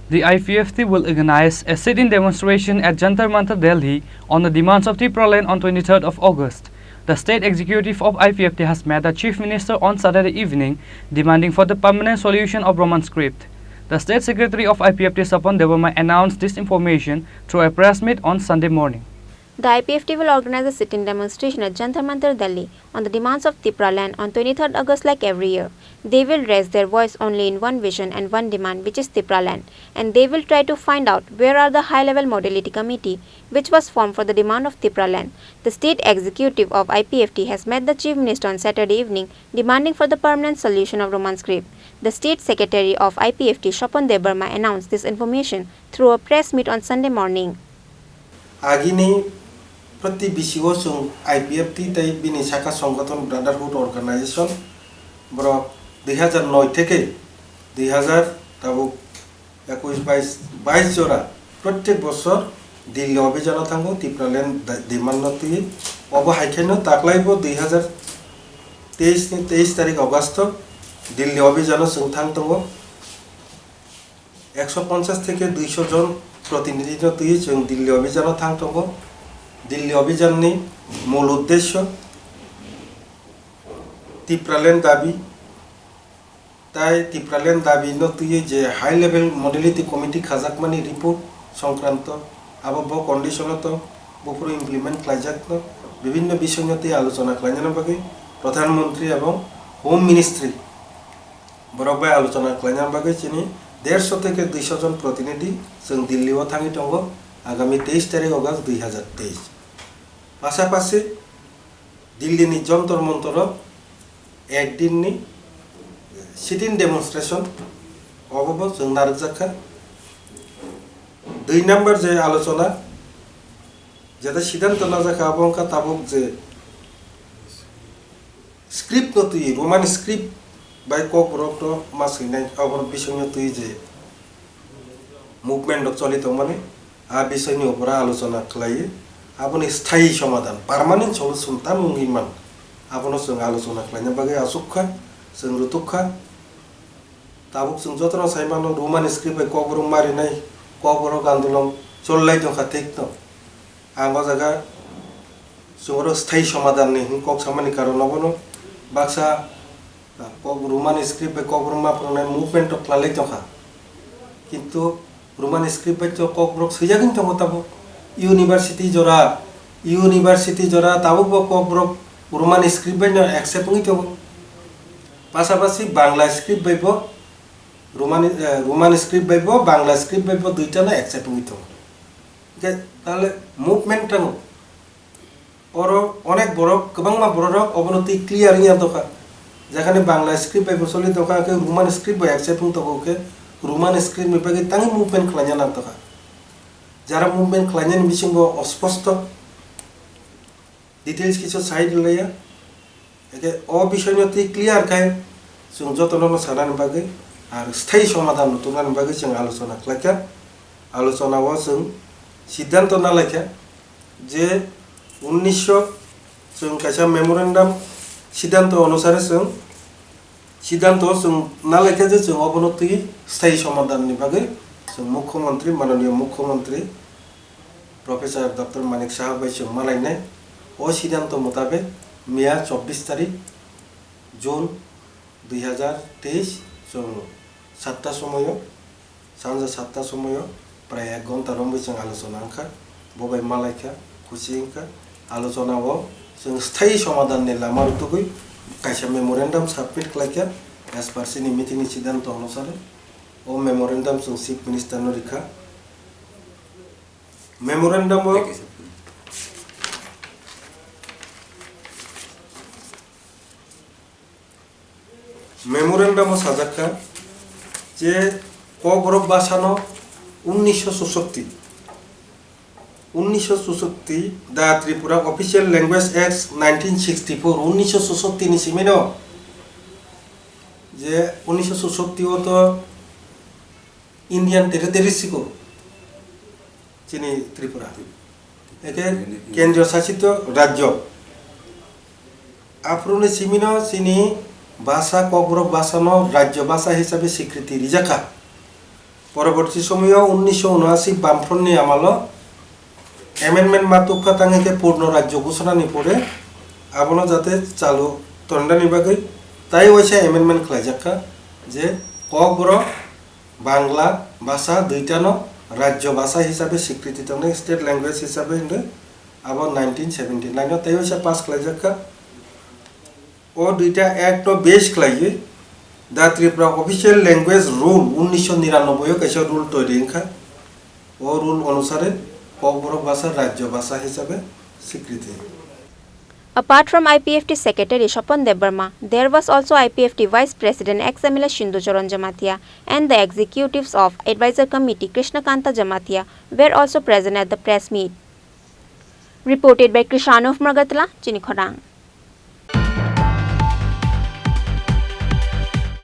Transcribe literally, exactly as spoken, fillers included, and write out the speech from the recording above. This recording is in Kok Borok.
The I P F T will organize a sit-in demonstration at Jantar Mantar, Delhi, on the demands of Tipraland on twenty-third of August. The state executive of I P F T has met the Chief Minister on Saturday evening, demanding for the permanent solution of Roman script. The state secretary of I P F T, Swapan Debbarma, announced this information through a press meet on Sunday morning. The I P F T will organize a sit-in demonstration at Jantar Mantar, Delhi, on the demands of Tipraland on twenty-third August like every year. They will raise their voice only in one vision and one demand, which is Tipraland, and they will try to find out where are the high-level modality committee which was formed for the demand of Tipraland. The state executive of I P F T has met the Chief Minister on Saturday evening, demanding for the permanent solution of Roman script. The state secretary of I P F T, Swapan Debbarma, announced this information through a press meet on Sunday morning. Agini proti bisio chwng I P F T tei bini saka songgothon Brotherhood Organization borok dui hazar noi theke dui hazar tabuk ekush bais, bais jora prottek bosor Delhi obhijano thango Tipraland da-, demand no twi. Obo hai khe no taklai bo dui hazar teis ni teis tarik August o Delhi obhijano chwng thang tongo. Ekso ponchas theke duiso jon protinidhi no twi chwng Delhi obhijano thang tongo. Delhi obhijan ni mul uddesyo Tipraland dabi, tai Tipraland dabi no twi je high level modality committee khajakmani report songkranto, abo bo condition o to buphuru implement khlaijak no, bibhinno bisoi no twi alochona khlainani bagwi Pradhan Mantri ebong Home Ministry borok bai alochona khlaina bagwi chini derso theke duiso jon protinidhi chwng Delhi o thangwi tongo agami teis tarik August dui hazar teis. Pasapasi Delhi ni Jantar Mantar o ek din ni sit-in demonstration obo bo chwng narwkjak kha. Dui number je alochona jeta siddhanto najak kha abo wngkha tabuk je script no twi, Roman script bai Kokborok no ma swinai, aboni bising no twi je movement rok choli tongmani, a bising ni upor alochona khlaiwi, aboni sthayi somadhan, permanent solution tamo wngwi man, abono chwng alochona khlaina bagwi achuk kha, chwng rutuk kha. Tabuk chwng jotono sai mano, Roman script bai Kokborok ma rinai, Kokborok andolon choli lai tongkha, thik no. Ang o jaga chwng oro sthayi somadhan ni hwn kok samani karon obono baksa, ah, kok Roman script bai Kokborok ma phwrwngnai movement rok khlai lai tongkha. Kintu Roman script bai to Kokborok swijagwi tongo tabuk. University jora, university jora tabuk bo Kokborok Roman script bai no accept wngwi tongo. Pasapasi Bangla script bai bo Roman, eh, Roman script bai bo Bangla script bai bo duita no accept wngwi tongo. Hwnkhe tale movement tamo oro onek borok, kwbangma borok rok obono twi clear wngya tongkha. Jekhane Bangla script bai bo choli tongkha, hwnkhe Roman script bai accept wng tongo, hwnkhe Roman script ni bagwi tangwi movement khlaina nang tongkha. Jara movement khlainani bisingo osposto details kisu sai rwlaiya. Hwnkhe o bisoi no twi clear khai chwng jotono no sanani bagwi ar sthayi somadhan no tubunani bagwi chwng alochona khlaikha. Alochona o chwng siddhanto nalaikha je unnisho chwng kaisa memorandum siddhanto onusare chwng siddhanto chwng nalaikha je chwng obono twi sthayi somadhan ni bagwi chwng Mukhyamantri, Mananiya Mukhyamantri Professor Doctor Manik Saha bai chwng malainai. O siddhanto mutabek miya chobbish tarik June dui hazar teis chwng satta somoyo, sanja satta somoyo prai ek ghonta romwi chwng alochona wngkha. Bo bai malaikha, khusi wngkha. Alochona o chwng sthayi somadhan ni lama rwtugwi kaisa memorandum submit khlaikha as per chini meeting ni siddhanto onusare. O memorandum chwng Chief Minister no rikha. Memorandum o Memorandum o sajak kha je Kokborok bwsano unnisho chusokti, unnisho chusokti, the Tripura Official Language Act nineteen sixty-four, unnisho chusokti ni simi no je unnisho chusokti o to Indian Territory siko chini Tripura. Eke kendriyo sasito rajyo. Aphuruni simino chini bhasha, Kokborok bhashano rajyo bhasha hisabe swikriti rijakha. Poroborti somoyo unnisho unoasi Bamfront ni amalo amendment ma tukha tangwi khe purno rajyo ghoshona ni pore abono jate chalu tongnani bagwi tai waisa amendment khlaijakha je Kokborok Bangla bhasha duitano rajyo bhasha hisabe swikriti tongnai, state language hisabe hinwi abo nineteen seventy nine o tai waisa pass khlaijakha. O duita act no base khlaiwi The Tripura Official Language Rule unnisho niranoboi o kaisa rule toiri wngkha. O rule onusare Kokborok bhasha rajyo bhasha hisabe swikriti. Apart from I P F T Secretary Swapan Debbarma, there was also I P F T Vice President X M L A Sindhu Charan Jamatia and the executives of Advisor Committee Krishna Kanta Jamatia were also present at the press meet. Reported by Krishanov Magatla, Chini Khorang.